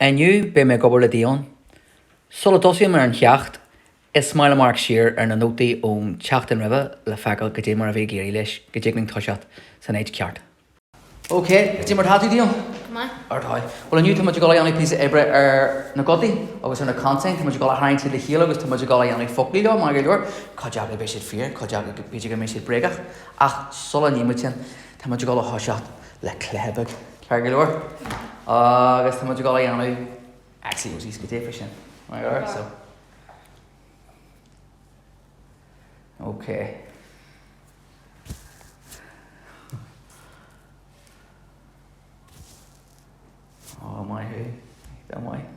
Inniu, beidh mé ag obair le Dion. Sula dtosaím ar an cheacht, is maith liom amharc siar ar na nótaí ón tseachtain roimhe le feiceáil goidé mar a bhí ag éirí leis, go dtig linn toiseacht san áit ceart. Ok, goidé mar atá tú, Dion? Go maith. Ar dóigh. Bhuel, inniu tá muid ag dul a dhéanamh píosa oibre ar na gutaí agus ar na consain. Tá muid ag dul a tharraingt iad le chéile agus tá muid ag dul a dhéanamh foclaí leo, maith go leor. Cuid acu beidh siad fíor, cuid acu b'fhéidir go mbeidh siad bréagach. Ach sula ní muid sin, tá muid ag dul a thoiseacht le cluiche beag. Ceart go leor? Agus tá muid ag dul a dhéanamh Xy Ozies goidé faoi sin. Maith go leor? So. Ok. Ó, maith thú. Tá maith.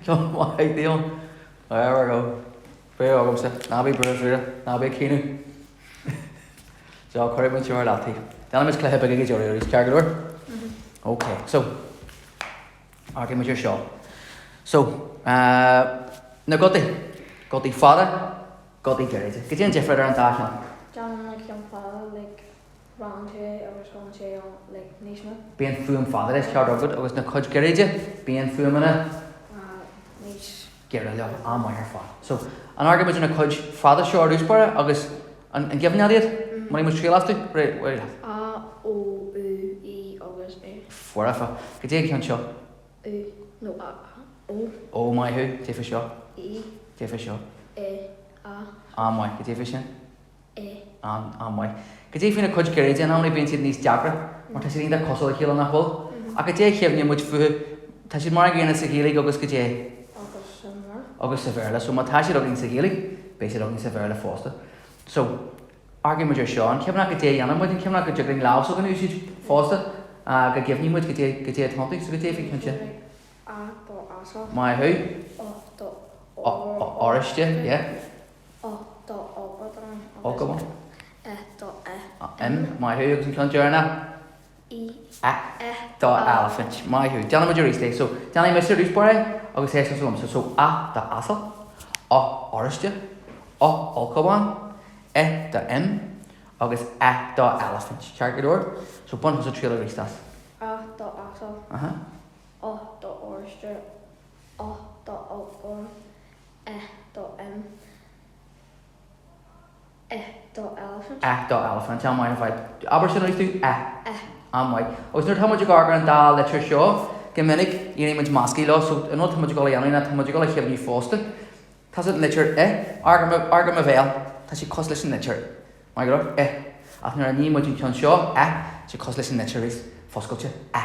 Ceann maith, Dion. There we go. Bua agamsa. Ná bí buartha faoi, ná bí ag caoineadh. So, cuirfidh muid seo ar leataobh. Déanfaidh muid cluiche beag ag an deireadh arís, ceart go leor? Ok, so, amharcfaidh muid ar seo. So, na gutaí. Gutaí fada, gutaí gairide. Cad é an difear idir an dá cheann? Déanann na ceann fada, like, Ránn tú é agus gabhann sé ann like níos mó. Bíonn fuaim fada leis, ceart agat, agus na cuid gairide, bíonn fuaimeanna. níos. giorra leo, an-mhaith ar fad. So, an amharcfaidh muid ar na cuid fada seo ar dtús báire agus an an gcuimhin leat iad? Mbainfidh muid triail astu? Réidh leat. A, O, U, I agus E. Foirfe. Cad é an ceann seo? U, nó A, O. O, maith thú. Cad é faoi seo? I. Cad é faoi seo? E, A. An-mhaith. Cad é faoi sin? é. An-mhaith. Cad é faoi na cuid gairide, in amannaí bíonn siad níos deacra mar tá siad iontach cosúil le chéile, nach bhfuil? Ach cad é a chuimhníonn muid fúthu, tá siad mar an gcéanna sa Ghaeilge agus cad é? Agus sa mBéarla. Agus sa Bhéarla. So má tá siad againn sa Ghaeilge, beidh siad againn sa Bhéarla fosta. So, amharcfaidh muid ar seo. An cuimhin leat cad é a dhéanann muid? An cuimhin leat go dtig linn lámh s'againn a úsáid fosta go gcuimhníonn muid cad é cad é atá iontu? So cad é faoin cheann sin? A do asal. Maith thú. O do Oráiste, yeah. O do ulchabhán agus E do E. M, maith thú, agus an ceann deireanach? E. E do eilifint. Maith thú. Déanfaidh muid arís é. So, déanfaidh mise ar dtús báire é agus éist tusa liomsa. So, A do asal, O oráiste, U ulchabhán, E do im agus E do eilifint. Ceart go leor? So, bain thusa triail arís as. A do asal, O do oráiste, U do ulchabhán, E do im. E do eilifint. E do eilifint. An-mhaith ar fad. Abair sin arís dúinn. E. E. An-mhaith. Agus nuair atá muid ag amharc ar an dá litir seo, go minic, éiríonn muid measctha leo. So, an rud atá muid ag dul a dhéanamh ná tá muid ag dul a chuimhniú fosta. Tá an litir I, amharc ar mo, amharc ar mo bhéal. Tá sé cosúil leis an litir Maith go leor? I. Ach nuair a ní muid an ceann seo, E, tá sé cosúil leis an litir arís, foscailte, E.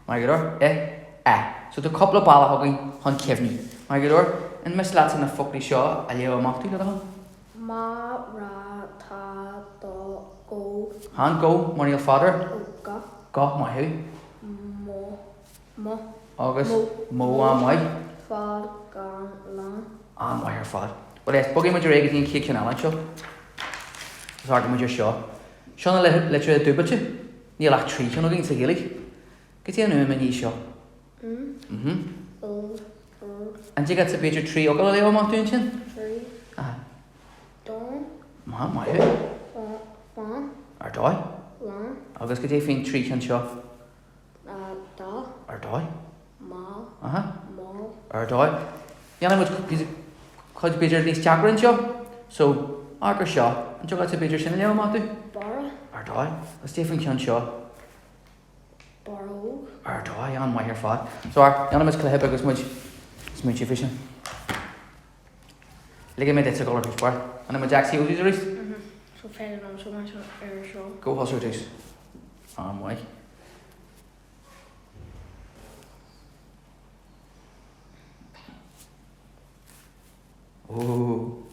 Maith go leor? I, E. So tá cúpla bealach againn chun cuimhniú. Maith go leor? An miste leatsa na foclaí seo a léamh amach dúinn, le do thoil? Má, ra, tá, do, go. Chan go, mar níl fada air. Ó, go. Go, maith thú. Mo, mo. Agus Mó. mó, an-mhaith. Fad, gan, lán. An-mhaith ar fad. Bhuel éist, bogfaidh muid ar aghaidh go dtí an chéad cheann eile anseo. Agus amharcfaidh muid ar seo. Seo na litreacha dúbailte. Níl ach 3 cheann againn sa Ghaeilge. Cad é an fhuaim i ndiaidh seo? M. Mhm. L. R. An dtig leatsa b'fhéidir 3 fhocal a léamh amach dúinn ansin? 3. Aha. Don. Maith, maith thú. Fan. Ar dóigh. Lán. Agus cad é faoin 3 cheann seo? Dá. Ar dóigh. Mall. Aha. Mall. Ar dóigh. Dhéanfaidh muid píosa, cuid b'fhéidir níos deacra anseo. So, amharc ar seo. An dtig leatsa b'fhéidir sin a léamh amach dúinn? Barra. Ar dóigh. Agus cad é faoin cheann seo? Barróg. Ar dóigh, an-mhaith ar fad. So, déanfaidh muid cluiche beag agus muid smaointiú faoi sin. Ligfidh mé duitse dul ar dtús báire. An muid Xy Ozies arís? Mhm. So féidir liom so mar ar seo. Gabh thusa ar dtús. An-mhaith. Ooh.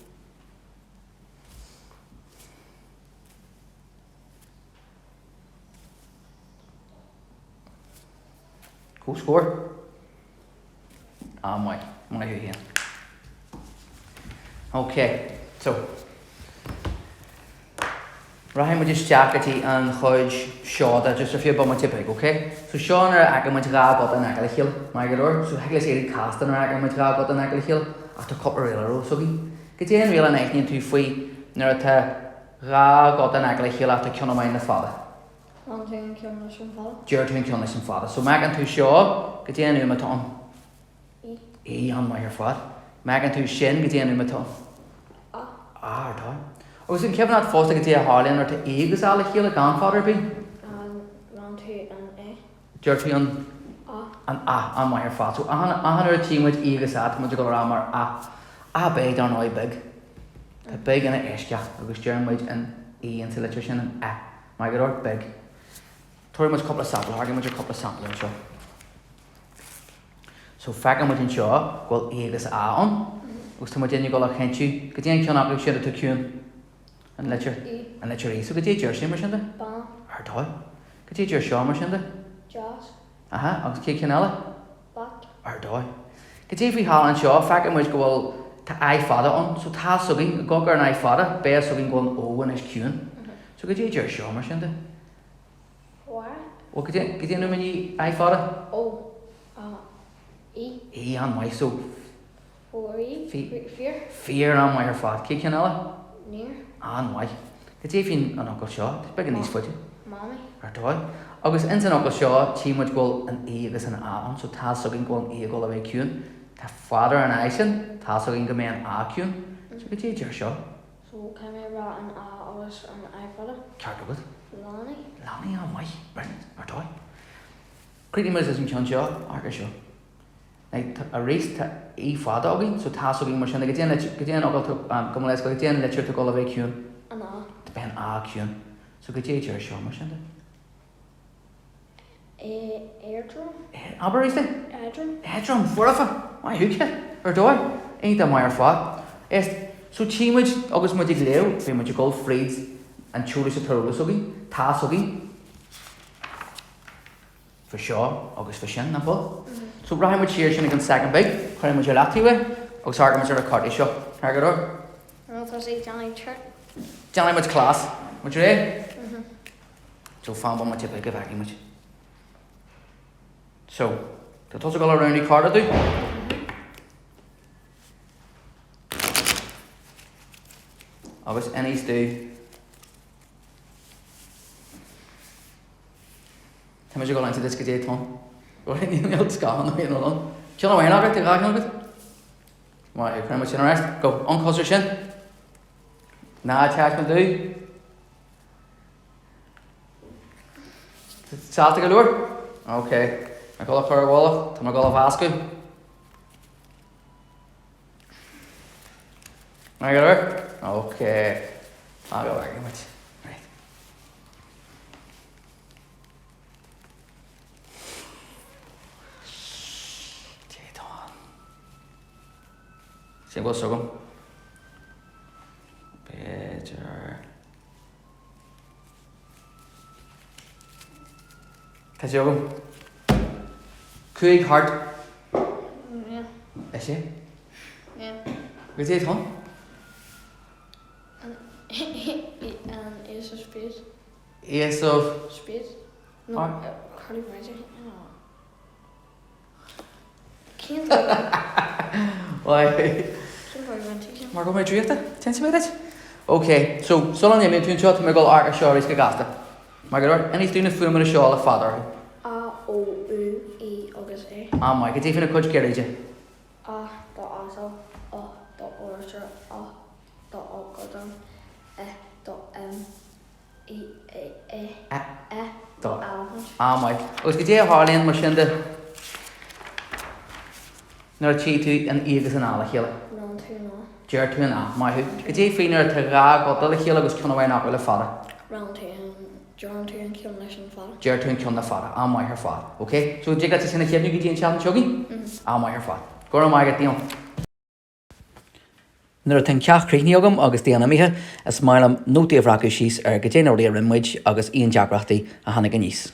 Comhscór. An-mhaith. Maith thú féin. Ok, so. Rachaidh muid isteach go dtí an chuid seo de just ar feadh bomaite beag, ok? So seo nuair a fheiceann muid 2 guta in aice le chéile, maith go leor? So thig leis éirí casta nuair a fheiceann muid 2 guta in aice le chéile ach tá cúpla riail ar eolas againn. Goidé an riail a n-aithníonn tú faoi nuair atá 2 guta in aice le chéile ach tá ceann amháin le fada? Ránn tú an ceann leis an fada. Deir tú an ceann leis an fada. So má fheiceann tú seo, goidé an fhuaim atá ann? E. E, an-mhaith ar fad. Má fheiceann tú sin, goidé an fhuaim atá ann? A. A, ar dóigh. Agus an cuimhin leat fosta goidé a tharlaíonn nuair atá E agus A le chéile gan fada ar bith? Ránn tú an E. Deir tú an? A. An A, an-mhaith ar fad. So achan, achan uair a tchí muid E agus A, tá muid ag dul a rá mar A. A B dar ndóigh big. Tá big ina eisceacht agus deireann muid an E insa litir sin, an E. Maith go leor, big. Tabharfaidh muid cúpla sampla, amharcfaidh muid ar cúpla sampla anseo. So feiceann muid anseo go bhfuil E agus A ann agus tá muid ag dul a chinntiú goidé an ceann acu sin atá ciúin. An litir E. An litir E. So goidé a deir sé mar sin de? Bean. Ar dóigh. Goidé a deir seo mar sin de? Deas. Aha, agus cén ceann eile? Bat. Ar dóigh. Goidé faoi thall anseo, feiceann muid go bhfuil, tá I fada ann, so tá fhios againn, ag amharc ar an I fada, beidh fhios againn go bhfuil an O anois ciúin. So goidé a deir seo mar sin de? Why? Bhuel, goidé, goidé an fhuaim i I fada? O. A. E. E, an-mhaith, so. Fí. Fíor. Fíor, an-mhaith ar fad. Cén ceann eile? Níor. An-mhaith. Goidé faoin an fhocal seo? Tá beagán níos faide. Mamaí. Ar dóigh. Agus ins an fhocal seo, tchí muid go bhfuil an E agus an A ann, so tá fhios againn go bhfuil an E ag dul a bheith ciúin. Tá fada ar an I sin, tá fhios againn go mbeidh an A ciúin. So goidé a deir seo? So caithfidh mé a rá an A agus an I fada? Ceart agat. Leanaí. Leanaí, an-mhaith. Brilliant. Ar dóigh. Críochnóidh muid leis an ceann seo, amharc ar seo. Now, arís, tá E fada againn, so tá fhios againn mar sin, goidé an litir, goidé an fhocal tá, gabh mo leithscéal, goidé an litir atá ag dul a bheith ciúin. An A. Beidh an A ciúin. So goidé a deir seo mar sin de? E, éadrom. Abair arís é. Éadrom. Éadrom, foirfe! Maith thú, Kit. Ar dóigh. Iontach maith ar fad. Éist, so tchí muid, agus muid ag léamh, beidh muid ag dul fríd an t-eolas atá ar eolas againn, tá fhios againn. Faoi seo agus faoi sin, nach bhfuil? So rachaidh muid siar sin ag an soicind beag, cuirfidh muid ar leataobh é agus amharcfaidh muid ar na cártaí seo. Ceart go leor? Nó tá sé ag déanamh trick. Déanfaidh muid cleas. Muid réidh? So fan bomaite beag go bhfeicfidh muid. So, tá tusa ag dul a roghnú cárta domh? Agus inis domh. Tá mise ag dul a inse duit goidé atá ann. Níl scáthán nó aon rud ann. Ceann amháin agat, tá 2 cheann agat? Maith thú, cuirfidh muid sin ar ais. Go, an cos ar sin. Ná taispeáin domh. Sásta go leor? Ok. Ag dul a chur i bhfolach, tá mé ag dul a mheascadh. Maith go leor? Ok. Á go bhfeicfidh muid. Right. Cé atá ann? Sin bhfuil fhios agam. B'fhéidir. Tá sé agam. Chuaigh thart. Yeah. Is é? Yeah. Goidé atá ann? An Ace of Spades. Ace of. Spades. No, Carly Rae. Cén Why? Mar go bhfuil mé draíochta? Déanfaidh mé duit. Ok, so, sula n-imíonn tú anseo, tá mé ag dul amharc ar seo arís go gasta. Maith go leor, inis dúinn na fuaimeanna seo le fada orthu. A, O, U, I agus E. An-mhaith, goidé faoina cuid giorraí de. A do asal, O do urchar, A do fhocadán, E do M, I, E, E, E. E do eilifint. An-mhaith. Agus goidé a tharlaíonn mar sin de nuair a tchí tú an I agus an A le chéile? Ránn tú an A. Deir tú an A. Maith thú. Goidé faoi nuair atá 2 ghuta le chéile agus ceann amháin acu le fada? Ránn tú an, deireann tú an ceann leis an fada. Deir tú an ceann le fada. An-mhaith ar fad. Ok? So dtig leat é sin a chuimhniú go dtí an tseachtain seo chugainn? An-mhaith ar fad. Go raibh maith agat, Dion. Nuair atá an ceacht críochnaithe agam agus Dion imithe, is maith liom nótaí a bhreacadh síos ar goidé na rudaí a rinne muid agus aon deacrachtaí a tháinig aníos.